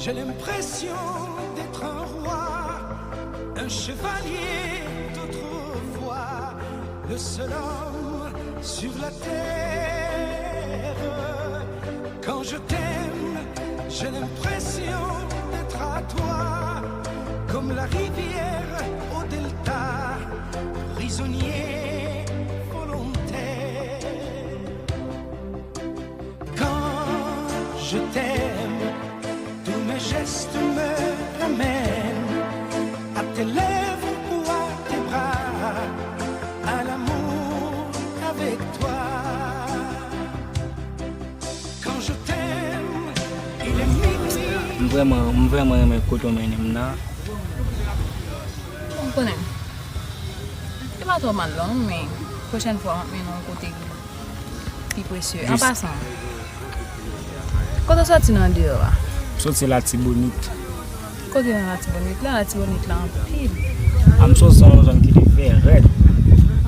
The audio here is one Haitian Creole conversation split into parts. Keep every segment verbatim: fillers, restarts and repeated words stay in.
J'ai l'impression d'être un roi, un chevalier d'autrefois, le seul homme sur la terre. Quand je t'aime, j'ai l'impression d'être à toi, comme la rivière au delta, prisonnier volontaire. Quand je t'aime, tous mes gestes me ramènent à tes lèvres ou à tes bras, à l'amour avec toi. Quand je t'aime, il est minuit. M vrèman, m vrèman renmen kote w mennen m nan. M konnen. Se pa twò mal non, men pwochèn fwa m ap mennen w kote ki pi presye. An pasan, kote w sòti nan deyò a? M soti Latibonit. Kote nan Latibonit la? Latibonit la anpil. A, m soti nan yon zòn ki te fè rèd.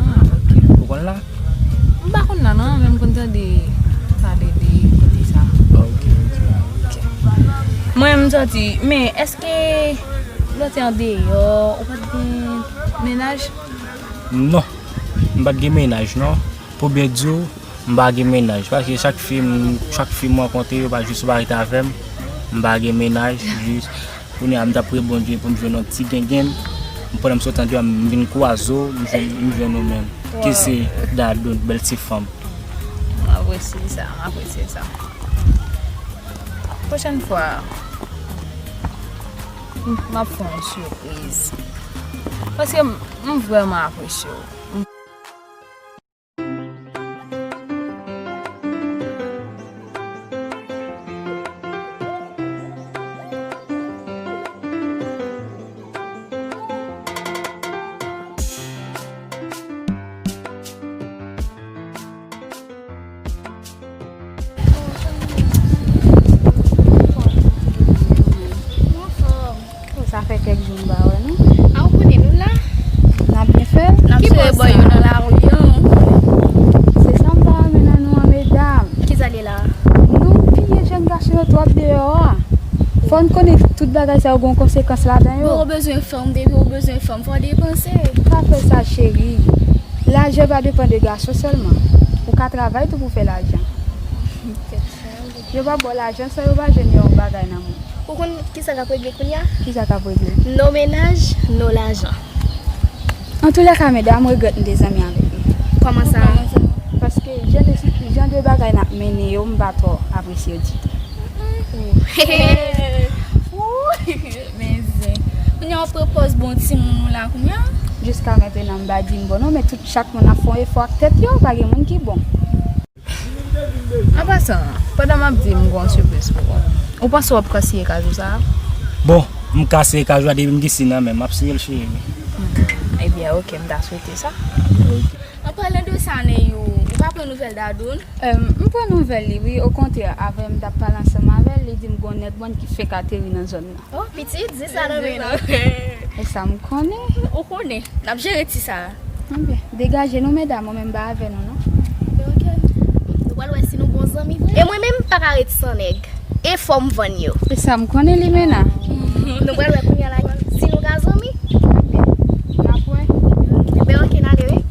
Ah, ok. Ou konn la? M pa konn la non, men m konn tande pale de kote sa. Ok, ok. Ok. Mwen, m soti, men èske lè w te andeyò, ou pa t gen mennaj? Non, m pa t gen mennaj non. Pou byen di w, m pa gen mennaj. Paske chak fi m, chak fi m rankontre, yo pa jis yo pa rete avè m. M pa gen mennaj, jis kounye a m t ap priye Bondye pou m jwenn yon ti gengenn. Pandan m sot andeyò, m vin kwaze w, m jwenn, m jwenn ou menm. Ki se Dadoun, bèl ti fanm. M apresye sa, m apresye sa. Pwochèn fwa, m, m ap fè w yon sipriz. Paske m, m vrèman apresye w. Anfòm. Oh, sa fè kèk jou m pa wè nou. A, ou konnen nou la? N ap byen fè l. N ap sere bò yo nan lari an. Se sa m ta renmen nan nou an, medam. Kisa l ye la? Nou piye jèn gason yo twòp deyò a. Fò n konnen tout bagay sa yo gen yon konsekans ladan yo. Bon, ou bezwen fanm, depi ou bezwen fanm, fò w depanse. Pa fè sa, cheri. Lajan pa depann de gason sèlman. Ou ka travay tou pou fè lajan. Yo p ap ba w lajan san yo pa jwenn yon bagay nan men w. Ou konn kisa k ap regle kounye a? Kisa k ap regle? No mennaj, no lajan. Antoulèka, medam, m regrèt m te zanmi avèk nou. Kòman sa? Paske jan de, jan de bagay n ap mennen yo, m pa twò apresye yo ditou. Men zen. Kounye a w ap pran pòz bon timoun ou la kounye a? Jiska mentenan, m pa di m bon non, men tout, chak moun ap fè yon efò ak tèt yo, pa gen moun ki bon. An pasan, pandan m ap di m gen yon sipriz pou ou, ou panse w ap ka siye kajou sa a? Bon, m ka siye kajou a depi m gen si nan men m, m ap siye l, cheri. Hmm, ebyen, ok, m ta swete sa. Ok. An palan de sa, Neyou, ou pa pran nouvèl Dadoun? Em, m pran nouvèl li, wi. Okontrè, avè m t ap pale ansanm avè l, li di m gen yon nèg mòn ki fenk ateri nan zòn nan. Oh, pitit, di sa nan men nou. E sa m konnen. Ou konnen, n ap jere ti sa a. Ebyen, degaje nou, medam, mwen menm m pa avè nou, non. Ebyen, ok. Nou pral wè si nou bon zanmi vre. E mwen menm, m pa ka ret san nèg. E fò m vann yo. E sa m konnen, Limena. Nou pral wè kounye a la, si nou ka zanmi. Ebyen, n ap wè. Ebyen, ok, n ale, wi.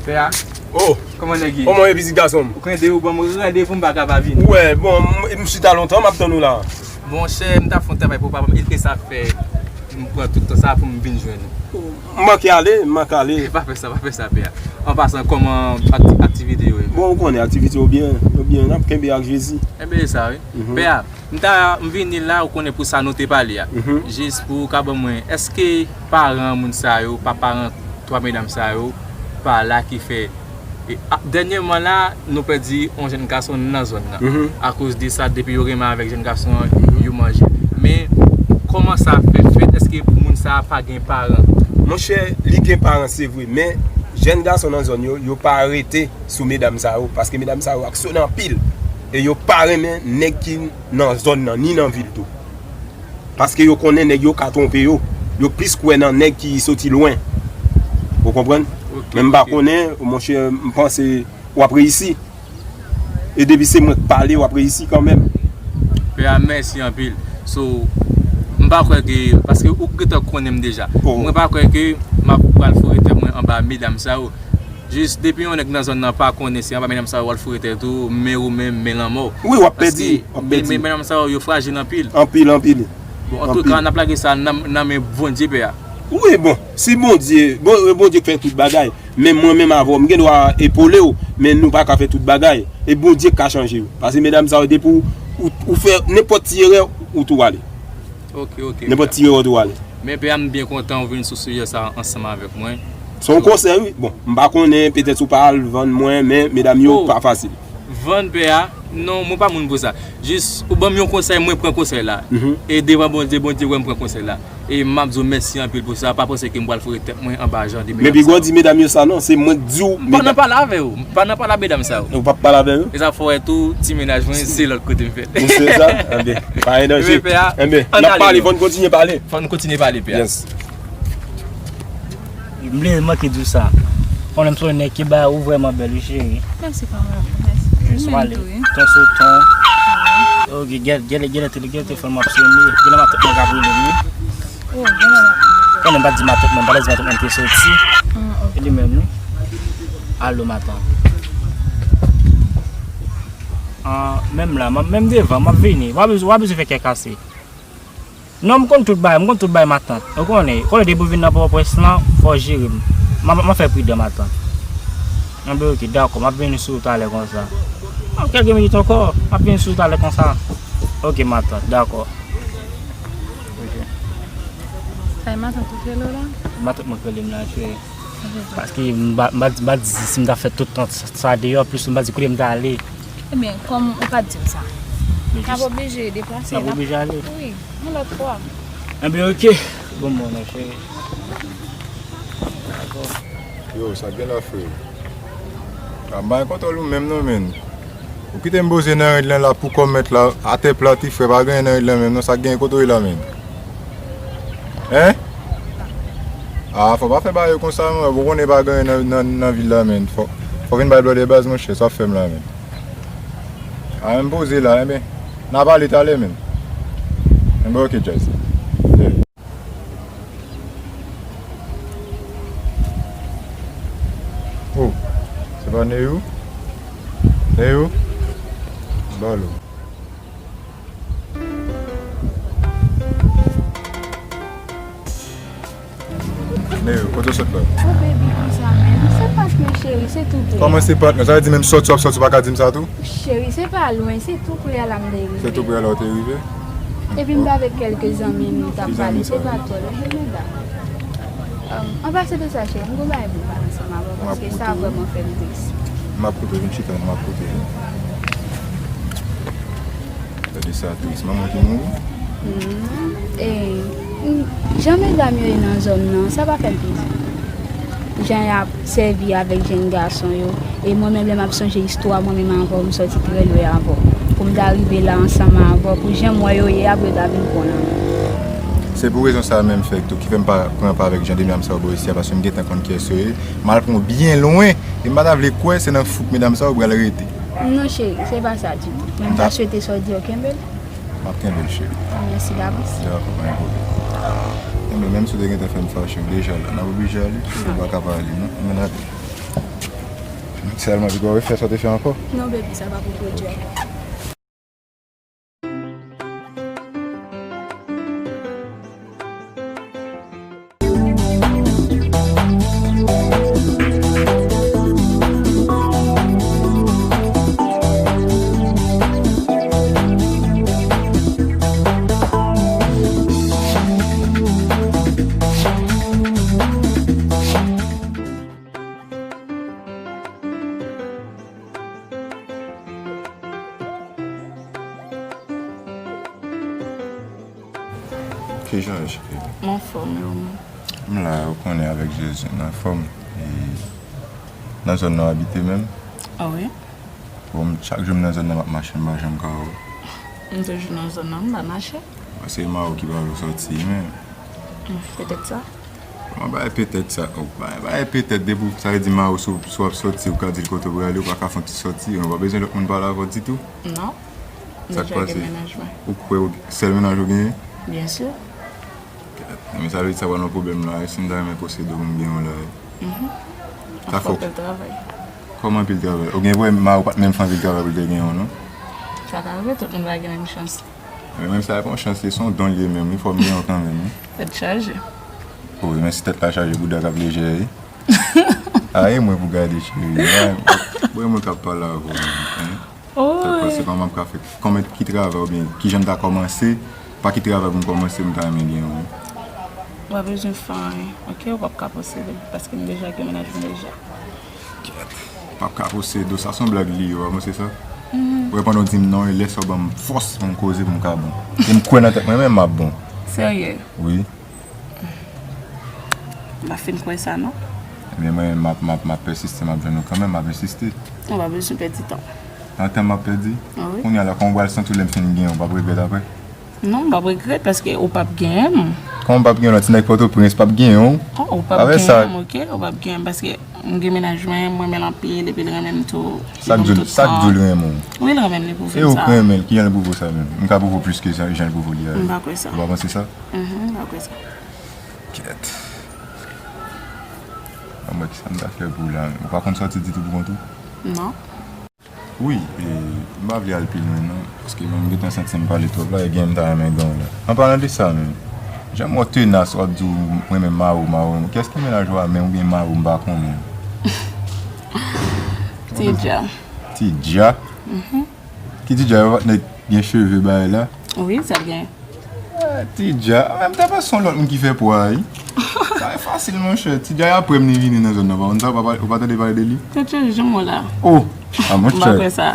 Pè a? Oh! Kòman nèg ye? Kòman w ye, pitit gason m? Ou konnen depi ou ban m randevou, m pa ka pa vini. Ou wè, bon, m, m chita lontan, m ap tann ou la. Monchè, m t ap fè yon travay pou papa m, e l te sa fè. M pran tout tan sa pou m vin jwenn ou. M manke ale, m manke ale. Pa fè sa, pa fè sa, pè a. An pasan, kòman akti-, aktivite yo ye? Bon, ou konnen aktivite yo byen, yo byen, n ap kenbe ak Jezi. Enben, e sa, wi. Mhm. Pè a, m ta, m vini la, ou konnen pou sa nou te pale a. Mhm. Jis pou ou ka ban mwen, èske paran moun sa yo, pa paran twa medam sa yo, pa la ki fè E, a, dènyèman la, nou pèdi yon jèn gason nan zòn nan. Mhm. Akoz de sa, depi yo renmen avèk jèn gason an, yo manje. Men, kòman sa fè fèt? Èske moun sa a pa gen paran? Monchè, li gen paran, se vre, men jèn gason nan zòn yo, yo pa rete sou medam sa yo, paske medam sa yo aksyone anpil. E yo pa renmen nèg ki nan zòn nan, ni nan vil tou. Paske yo konnen nèg yo ka twonpe yo. Yo plis kwè nan nèg ki soti lwen. Ou konprann? Ok, men m pa konnen, monchè, m panse w ap reyisi. E depi se mwen k pale, w ap reyisi kanmenm. Pè a, mèsi anpil. So, m pa kwè ke, paske ou gentan konnen m deja. Oh. Mwen pa kwè ke m ap pral foure tèt mwen anba medam sa yo. Jis depi yon nèg nan zòn nan pa konnen se anba medam sa yo w al foure tèt ou, men ou menm, men lanmò. Wi, w ap pèdi, w ap pèdi. Paske medam sa yo, yo frajil anpil. Anpil, anpil. Bon, antouka, n ap lage sa nan, nan men Bondye, pè a. Wi, bon, si Bondye, bon, Bondye k fè tout bagay, men mwen menm avè w, m gen dwa epole w, men nou pa ka fè tout bagay. E Bondye k ka chanje w. Paske medam sa yo, depi w, ou, ou fè nenpòt ti erè, ou tou ale. Ok, ok. Nenpòt ti erè, ou tou ale. Men pè a, m byen kontan ou vin sou sijè sa ansanm avèk mwen. Se yon konsèy, wi. Bon, m pa konnen, petèt ou pa al vann mwen, men medam yo pa fasil. Vann pè a? Non, mwen pa moun pou sa. Jis, ou ban m yon konsèy, mwen pran konsèy la. Mhm. E devan Bondye, Bondye wè m pran konsèy la. E m ap di w mèsi anpil pou sa. Pa panse ke m pral foure tèt mwen anba jan de medam sa yo. Men pi gwo di medam yo sa non, se mwen k di w. M pa nan pale avè yo. M pa nan pale a medam sa yo. Ou p ap pale avè yo? E sa fè w wè tou, ti mennaj mwen, se lòt kote m fèt. Ou se sa? Enben, pa gen danje. Enben, pè a, ann ale non. Enben, n ap pale, fò n kontinye pale. Fò n kontinye pale, pè a. Yes. M vle manke di w sa. Konnen m se yon nèg ki ba ou vrèman bèl, wi, cheri. Mèsi, pa mwen. Mèsi. Jis ou menm tou, wi. Ton sou ton. Ok, gèt, gèt, gèt, gèt telefòn m ap sone. Gen nan matant mwen k ap rele m, wi. Oh, gen nan matant. Konnen m pa t di matant mwen, m pa t di matant mwen te soti. Ah, ok. E li menm, wi. Alo, matant. Ah, menm la, m ap, menm devan, m ap vini. W ap bezwen, w ap bezwen fè kè kase. Non, m konn tout bagay, m konn tout bagay, matant. Ou konnen, konnen depi w vin nan Pòtoprens lan, fò w jere m. M a, m a fè pridan, matant. Enben, ok, dakò, m ap vini sou ou talè konsa. Nan kèlke minit ankò, m ap vini sou ou talè konsa. Ok, matant, dakò. Ok. Sa e matant ou k rele w la? Matant mwen k rele m la, cheri. Paske m pa, m pa, m pa di si m ta fè tout tan sa deyò, plis m pa di kote m ta ale. Ebyen, kòm ou pa t di m sa, n ap oblije deplase. N ap oblije ale. Wi, yon lòt fwa. Enben, ok. Bon, bon, non, cheri. Yo, sa gen la, frè. A, bay kontwòl ou menm non, menn. Ou kite m poze nan rèd lan la pou kòmèt la, atè plat, wi, frè, pa gen anyen nan rèd lan menm non, sa k gen kote w ye la, menn? Hein? A, fò pa fè bagay yo konsa, mwen, ou konnen pa gen anyen nan, nan, nan vil la, menn. Fò, fò vin bay blòdè baz, monchè, sa w ap fè m la, menn. A, men m poze la, enben, n a pale talè, menn. Enben, ok, Jazz. Yeah. Oh, se pa Neyou? Neyou? Balo. Neyou, kote w sot la? Oh, baby, konsa menm. Se patnè, cheri, se tou pre a. Kòman se patnè? Sa vle di menm sòti w ap sòti, ou pa ka di m sa tou? Cheri, se pa lwen, se tou pre a la m te rive. Se tou pre a la w te rive? Epi m t avèk kèlke zanmi m, nou t ap pale, se pa twò lwen, men dam. An pase de sa, cheri, m gon bagay pou m pale ansanm avè w, paske sa vrèman fè m tris. M ap koute, vin chita, m ap koute. Gade sa tris, manman ki mouri. Hmm, e, jan medam yo ye nan zòn nan, sa pa fè m plezi. Jan y ap sèvi avèk jèn gason yo. E mwen menm, lè m ap sonje istwa mwen menm avè w, m sòti trè lwen avè w. Pou m ta rive la ansanm avè w, pou jan m wè yo ye, apre yo ta vin pran nan men. Se pou rezon sa menm fèk tou ki fè m pa pran pa avèk jan de medam sa yo bò isi a, paske m gentan konn kiyès yo ye. M al pran w byen lwen, e m pa ta vle kwè se nan fouk medam sa yo w pral rete. Non, cheri, se pa sa ditou. Men m ta swete sa w di yo kenbe l. M ap kenbe l, cheri. Mèsi davans. Dakò, pa gen pwoblèm. Enben, menm si w te gentan fè m fache, m deja la. N ap oblije ale, ou pa ka pa ale, non? Ann ale. Sèlman, piga w refè sa w te fè ankò. Non, baby, sa pa pou pwodui ankò. Ejan, cheri. M anfòm, e ou menm? M la, ou konnen, avèk Jezi, m anfòm. E nan zòn nan w abite menm? Ah wi. Bon, chak jou m nan zòn nan, m ap mache, m pa janm ka wè w. M toujou nan zòn nan, m pa mache. Se Mao ki pa vle w sòti, men. Hmm, petèt sa. Kòman bagay petèt sa? Oh, bagay, bagay petèt, depi w, sa vle di Mao, si w, si w ap sòti, ou ka di l kote w prale, ou pa ka fè yon ti sòti, ou pa bezwen lòt moun pale avè w ditou? Non. Sa k pase? Ou kwè w sèl mennaj ou genyen? Byensi. Men sa vle di sa pral yon pwoblèm la, si m ta renmen posede w pou m gen yon la. Mhm. Sa fòk. Anpil travay. Kòman anpil travay? Ou gen vre, Mao pa t menm fè anpil travay pou l te gen yon, non? Sa ka rive, tout moun pa gen menm chans. Men menm sa, e pa yon chans, se yon don l ye menm, wi, fò m gen yon kanmenm, wi. Tèt chaje. Wi, men si tèt la chaje, bouda k ap lejè, wi. A, e mwen pou gade, cheri. Bon, e mwen k ap pale avè w, wi. Sa k pase, kòman m ka fè, kòman, ki travay oubyen kijan m ta kòmanse, pa ki travay pou m kòmanse, m ta renmen gen yon. W pa bezwen fè anyen, oke? Ou p ap ka posede l, paske m deja gen mennaj mwen deja. Kèt. P ap ka posede w, sa se yon blag li ye, w pa panse sa? Mhm. Ou wè pandan w di m non, e lè sa w ban m fòs pou m koze pou m ka bon. E m kwè nan tèt mwen menm m ap bon. Serye? Wi. M pa fin kwè sa, non. Ebyen, mwen, m ap, m ap, m ap pèsiste, m ap jwenn ou kanmenm, m ap ensiste. Ou pa bezwen pèdi tan. Nan tan m ap pèdi? Ah wi. Kounye a la, kòman w pral santi w lè m fin gen w, w p ap regrèt apre? Non, m p ap regrèt, paske ou p ap genyen m. Kòman w p ap genyen w? Ti nèg Pòtoprens p ap genyen w? Oh, ou p ap genyen m, oke? Ou p ap genyen m, paske m gen mennaj mwen, m renmen l anpil, epi l renmen m tou. Sa k di w, sa k di w l renmen w? Wi, l renmen m, li pwouve m sa. E ou k renmen l, kijan l pwouve w sa menm? M ka pwouve w plis ke sa, jan l pwouve w li a, wi. M pa kwè sa. Ou pa panse sa? Mhm, m pa kwè sa. Kèt. Ban m wè kisa m ta fè pou w la. Ou pa konn sòti ditou pou kont ou? Non. Wi, e, m pa vle al pi lwen non, paske mwen m gentan santi m pale twòp la, e gen m ta renmen gen w la. An palan de sa menm, jan m wè w tenas, w ap di w mwen menm Mao, Mao, kiyès ki mennaj ou a menm oubyen Mao m pa konnen? Tidja. Tidja? Mhm. Ki Tidja yo, nèg gen cheve bagay la? Wi, sa l gen. Eh, Tidja, ah, men m ta panse se yon lòt moun ki fè pwa a, wi. Sa e fasil, monchè. Tidja, apre m li vini nan zòn nan, pa konn sa, ou pa, ou pa tande pale de li? Tèt chaje, janm wè w la. Oh! Ah, monchè. M pa kwè sa.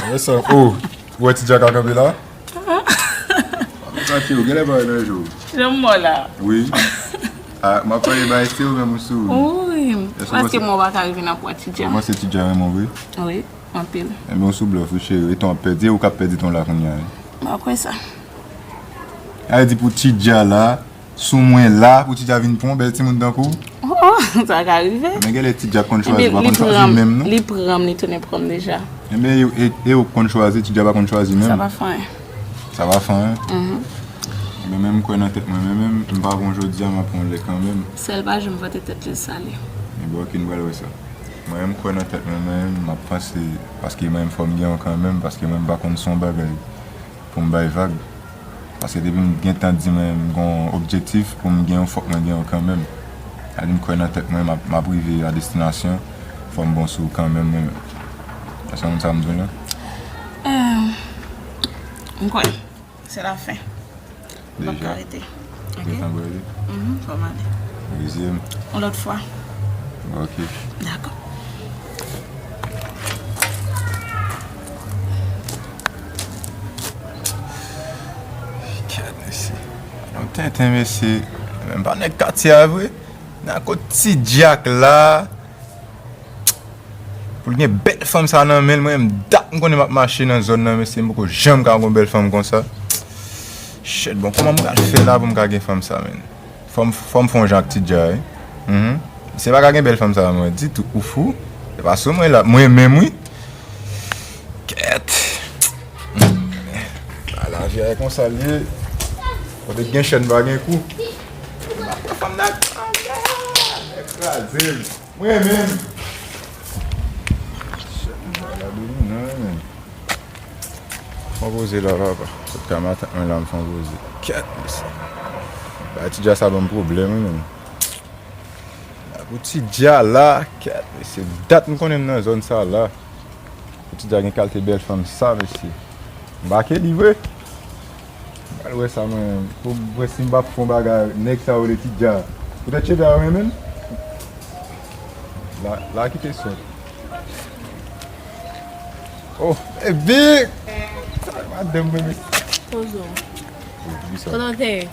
Wè sa, oh! Ou wè Tidja ka kanpe la? Sa fè w genlè pa nan jou. Janm wè w la. Wi. Ah, m ap pale ba Esteo menm ou sou. Wi. Paske mwen pa ka rive nan pwa Tidja. Ou panse Tidja renmen w vre? Wi, anpil. Enben, ou sou blòf, wi, cheri. Eton ap pèdi, e ou k ap pèdi ton la kounye a, wi. M pa kwè sa. A di pou Tidja la, sou mwen la, pou Tidja vin pran yon bèl timoun tankou w. Oh, oh, sa ka rive. Men genlè Tidja konn chwazi, pa konn chwazi menm, non? Li pran m, li tounen pran m deja. Enben, e, e, e ou konn chwazi, Tidja pa konn chwazi menm? Sa pa fè anyen. Sa pa fè anyen? Mhm. Enben, men m kwè nan tèt mwen, men menm, m pa bon jodi a, m ap pran lè kanmenm. Sèl pa janm vante tèt li sale. Enben, oke, n pral wè sa. Mwen, m kwè nan tèt mwen, mwen, m ap panse, paske mwen, fò m gen yon kanmenm, paske mwen, m pa konn se yon bagay pou m bay vag. Paske depi m gentan di mwen m gon objektif pou m gen yon, fòk mwen gen yon kanmenm. Sa di m kwè nan tèt mwen, m ap, m ap rive a destinasyon, fò m bon sou kanmenm mwen menm. Èske w konn sa m di w la? Eh, m kwè se lafen. M p ap ka rete. Deja? Ok? Gentan prale? Mhm, fò m ale. Ou rizye m? Yon lòt fwa. Ok. Dakò. Gad mesye. Yon tenten mesye. Menm pa nèg katye a vre. Nan kot Ti Dyak la. Pou l gen bèl fanm sa nan men l, mwen menm dat m konnen m ap mache nan zòn nan, mesye, m poko janm ka gon bèl fanm konsa. Shit, bon, kòman m pral fè la pou m ka gen fanm sa, menn? Fò m, fò m fè yon jan ak Ti Dya, wi. Mhm. Misye pa ka gen bèl fanm sa, mwen, ditou. Ou fou? Se pa sou mwen la, mwen menm, wi. Kèt. A, lavi a e konsa l ye. Kote gen chèn pa gen kou. M ap pran fanm nan. Nèg kraze m. Mwen menm. Shit, mwen pa gade moun nan, menm. Fè yon poze la, papa. Kot ka matant mwen la, m fè yon poze. Kèt, mesye. Bay Ti Dya sa ban m pwoblèm, wi, menm. Pou Ti Dya la, kèt, mesye. Dat m konnen m nan zòn sa la. Pou Ti Dya gen kalite bèl fanm sa, mesye. M pa ke li vre. M pral wè sa mwen menm. Pou m wè si m p ap fè yon bagay, nèg sa yo rele Ti Dya. Poutèt cheve a yo renmen l. La, la kite sòt. Oh, baby! Sa madanm mwen, mesye. Pozo. Oh, wi sa. Kote w te ye?